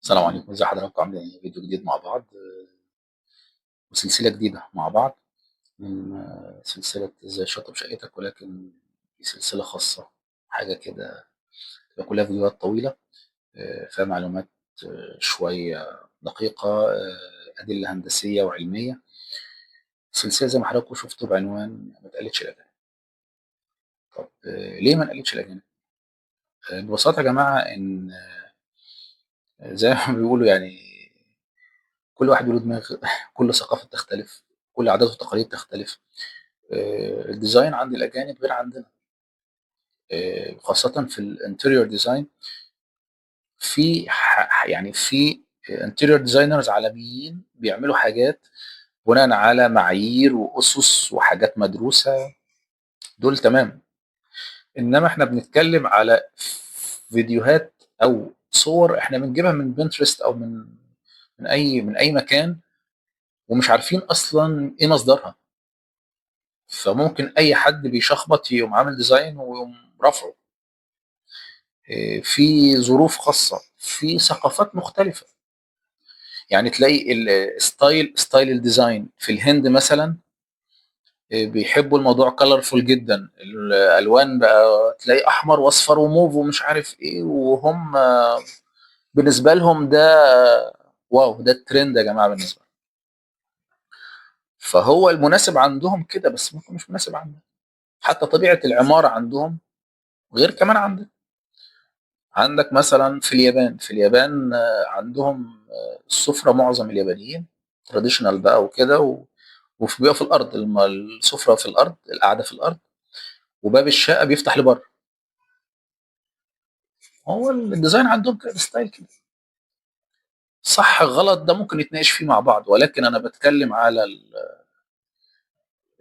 السلام عليكم، ازي حضراتكم؟ عاملين ايه؟ فيديو جديد مع بعض وسلسلة جديدة مع بعض من سلسلة ازاي شطب شقتك، ولكن دي سلسلة خاصة، حاجة كده تبقى كلها فيديوهات طويلة فيها معلومات شوية دقيقة، أدلة هندسية وعلمية. سلسلة زي ما حضراتكم شفتوا بعنوان ما تقلدش الأجانب. طب ليه ما نقلدش الأجانب؟ ببساطة يا جماعة إن زي ما بيقولوا يعني كل واحد وله دماغ، كل ثقافة تختلف، كل عادات وتقاليد تختلف. ال design عند الأجانب غير عندنا، خاصة في ال interior design. في يعني في interior designers عالميين بيعملوا حاجات بناء على معايير وأسس وحاجات مدروسة، دول تمام. إنما إحنا بنتكلم على فيديوهات أو صور إحنا بنجيبها من Pinterest أو من أي مكان، ومش عارفين أصلًا إيه مصدرها. فممكن أي حد بيشخبط يقوم عامل design ويقوم رافعه. في ظروف خاصة، في ثقافات مختلفة. يعني تلاقي ال style ال design في الهند مثلًا بيحبوا الموضوع colorful جدًا، الألوان بقى تلاقي أحمر وأصفر وموف ومش عارف إيه، وهم بالنسبة لهم ده wow، ده الtrend يا جماعة بالنسبة لهم. فهو المناسب عندهم كده، بس ممكن مش مناسب عندنا. حتى طبيعة العمارة عندهم غير كمان عندنا. عندك مثلًا في اليابان عندهم السفرة، معظم اليابانيين traditional بقى وكده، و وف بيبقى في الأرض، السفرة في الأرض، القعدة في الأرض، وباب الشقة بيفتح لبرّه. هو ال design عندهم كده، style كده. صح غلط ده ممكن نتناقش فيه مع بعض، ولكن أنا باتكلم على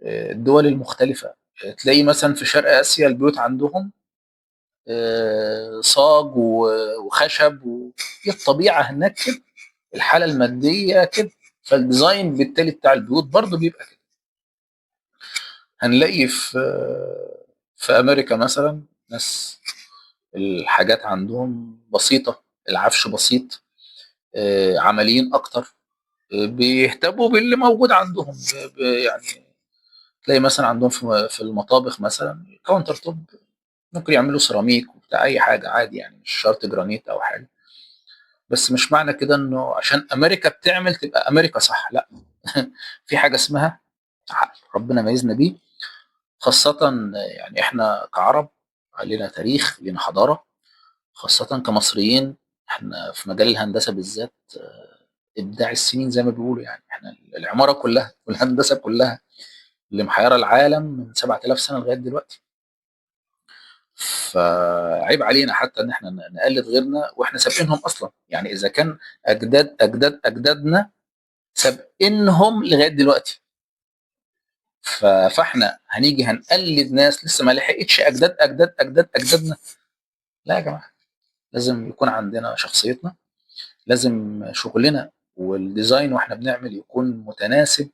الدول المختلفة. تلاقي مثلًا في شرق آسيا البيوت عندهم صاج وخشب، هي الطبيعة هناك كده، الحالة المادية كده، فال design بالتالي بتاع البيوت برضه بيبقى كده. هنلاقي في أمريكا مثلًا ناس الحاجات عندهم بسيطة، العفش بسيط، عمليين أكتر، بيهتموا باللي موجود عندهم، ب ب يعني تلاقي مثلًا عندهم في المطابخ مثلًا counter top ممكن يعملوا سيراميك وبتاع أي حاجة عادي، يعني مش شرط جرانيت أو حاجة. بس مش معنى كده إنه عشان أمريكا بتعمل تبقى أمريكا صح، لأ. في حاجة اسمها عقل ربنا ميزنا بيه، خاصةً يعني إحنا كعرب علينا تاريخ، لينا حضارة، خاصةً كمصريين إحنا في مجال الهندسة بالذات إبداع السنين زي ما بيقولوا، يعني إحنا العمارة كلها والهندسة كلها اللي محيرة العالم من 7000 سنة لغاية دلوقتي. فعيب علينا حتى إن إحنا نقلد غيرنا وإحنا سابقينهم أصلًا، يعني إذا كان أجداد أجداد أجدادنا سابقينهم لغاية دلوقتي. فإحنا هنيجي هنقلد ناس لسه ما لحقتش أجداد أجداد أجداد أجدادنا؟ لا يا جماعة، لازم يكون عندنا شخصيتنا، لازم شغلنا وال design وإحنا بنعمل يكون متناسب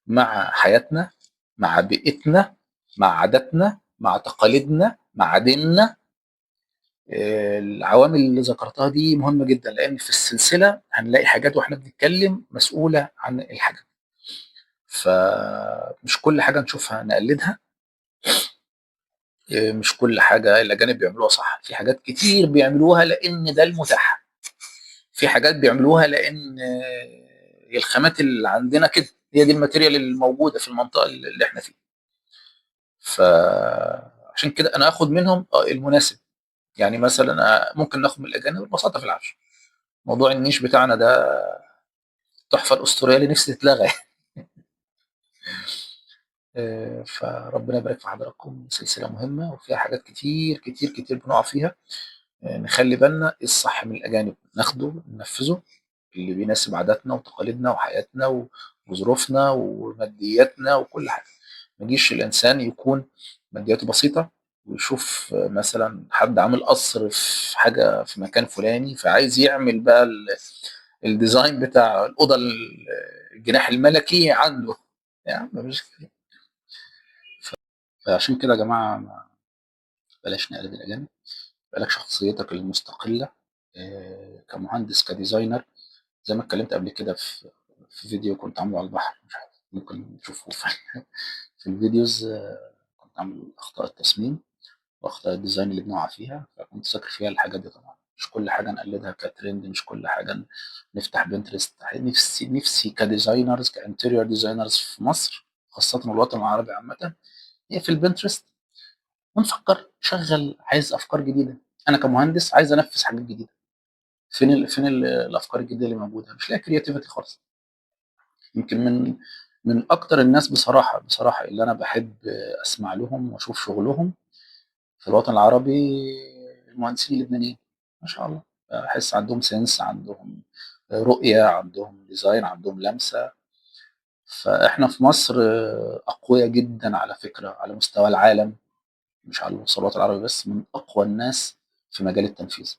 مع حياتنا، مع بيئتنا، مع عاداتنا، مع تقاليدنا، مع ديننا. العوامل اللي ذكرتها دي مهمة جدًا، لأن في السلسلة هنلاقي حاجات وإحنا بنتكلم مسؤولة عن الحاجة. فمش كل حاجة نشوفها نقلدها. مش كل حاجة الأجانب بيعملوها صح، في حاجات كتير بيعملوها لأن ده المتاح. في حاجات بيعملوها لأن الخامات اللي عندنا كده، هي دي ال material الموجودة في المنطقة اللي إحنا فيها. فعشان كده أنا آخد منهم المناسب. يعني مثلًا ممكن ناخد من الأجانب البساطة في العفش. موضوع النيش بتاعنا ده التحفة الأسطورية اللي نفسي تتلغى. فربنا يبارك في حضراتكم، سلسلة مهمة وفيها حاجات كتير، كتير، كتير بنقع فيها. نخلي بالنا إيه الصح من الأجانب ناخده ننفذه، اللي بيناسب عاداتنا وتقاليدنا وحياتنا وظروفنا ومادياتنا وكل حاجة. ما يجيش الإنسان يكون مادياته بسيطة ويشوف مثلًا حد عامل قصر في حاجة في مكان فلاني، فعايز يعمل بقى ال design بتاع الأوضة الجناح الملكي عنده. يا عم مش كده. فعشان كده يا جماعة بلاش نقلد الأجانب، يبقى لك شخصيتك المستقلة. كمهندس ك designer، زي ما اتكلمت قبل كده في فيديو كنت عامله على البحر، مش عارف ممكن تشوفوه في ال videos، كنت عامل اخطاء التصميم واخطاء ال design اللي بنقع فيها، فكنت ذاكر فيها الحاجات دي. طبعا مش كل حاجة نقلدها كترند، مش كل حاجة نفتح Pinterest. نفسي ك designers، ك interior designers في مصر خاصة الوطن العربي عامة، نقفل Pinterest ونفكر، شغل، عايز افكار جديدة. انا كمهندس عايز انفذ حاجات جديدة. فين الافكار الجديدة اللي موجودة؟ مش لاقي creativity خالص. يمكن من اكتر الناس بصراحة اللي انا بحب اسمع لهم واشوف شغلهم في الوطن العربي المهندسين اللبنانيين، ما شاء الله، احس عندهم sense، عندهم رؤية، عندهم design، عندهم لمسه. فاحنا في مصر اقوياء جدا على فكرة على مستوى العالم، مش على مستوى الوطن العربي بس، من اقوى الناس في مجال التنفيذ.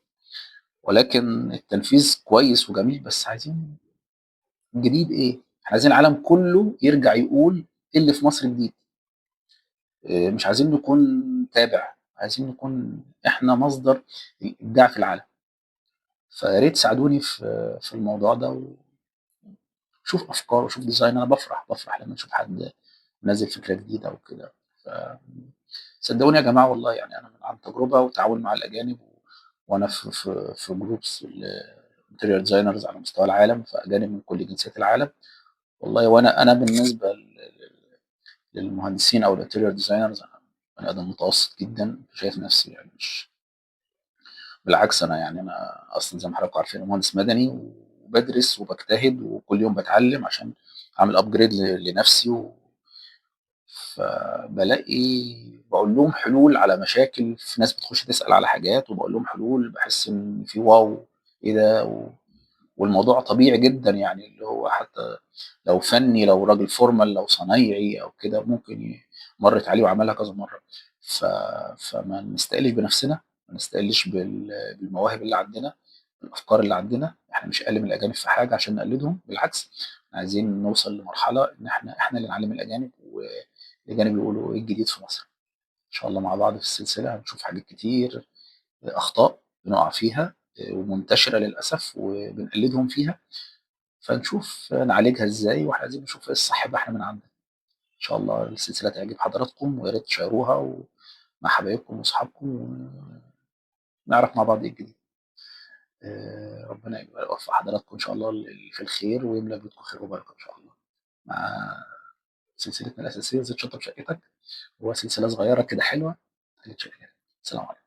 ولكن التنفيذ كويس وجميل، بس عايزين جديد. ايه؟ احنا عايزين العالم كله يرجع يقول ايه اللي في مصر جديد. مش عايزين نكون تابع، عايزين نكون احنا مصدر الابداع في العالم. فيا ريت تساعدوني في الموضوع ده، وشوف افكار وشوف design. انا بفرح لما اشوف حد منزل فكرة جديدة وكده. ف صدقوني يا جماعة والله، يعني انا عن تجربه وتعاون مع الاجانب، وانا في groups ال interior designers على مستوى العالم، فاجانب من كل جنسيات العالم والله. وانا بالنسبة للمهندسين او ال interior designers، انا بني ادم متوسط جدا، شايف نفسي يعني مش بالعكس، انا يعني انا اصلا زي ما حضراتكم عارفين مهندس مدني، وبدرس وبجتهد وكل يوم بتعلم عشان اعمل upgrade لنفسي. فبلاقي بقول لهم حلول على مشاكل، في ناس بتخش تسأل على حاجات وبقول لهم حلول، بحس ان في wow ايه ده، والموضوع طبيعي جدا، يعني اللي هو حتى لو فني، لو راجل formal، لو صنايعي او كده، ممكن مرت عليه وعملها كذا مرة. فما نستقلش بنفسنا، ما نستقلش بالمواهب اللي عندنا، بالافكار اللي عندنا. احنا مش اقل من الاجانب في حاجة عشان نقلدهم، بالعكس عايزين نوصل لمرحلة ان احنا اللي نعلم الاجانب، والاجانب يقولوا ايه الجديد في مصر. ان شاء الله مع بعض في السلسلة هنشوف حاجات كتير، اخطاء بنقع فيها ومنتشره للاسف وبنقلدهم فيها، فنشوف نعالجها ازاي، واحنا عايزين نشوف ايه الصح بقى احنا من عندنا. ان شاء الله السلسلة تعجب حضراتكم، ويا ريت تشيروها مع حبايبكم واصحابكم، ونعرف مع بعض ايه الجديد. ربنا يوفق حضراتكم ان شاء الله في الخير، ويملى بيوتكم خير وبركة ان شاء الله. مع سلسلتنا الاساسية زيت شطب شقتك، وسلسلة صغيرة كده حلوة. السلام عليكم.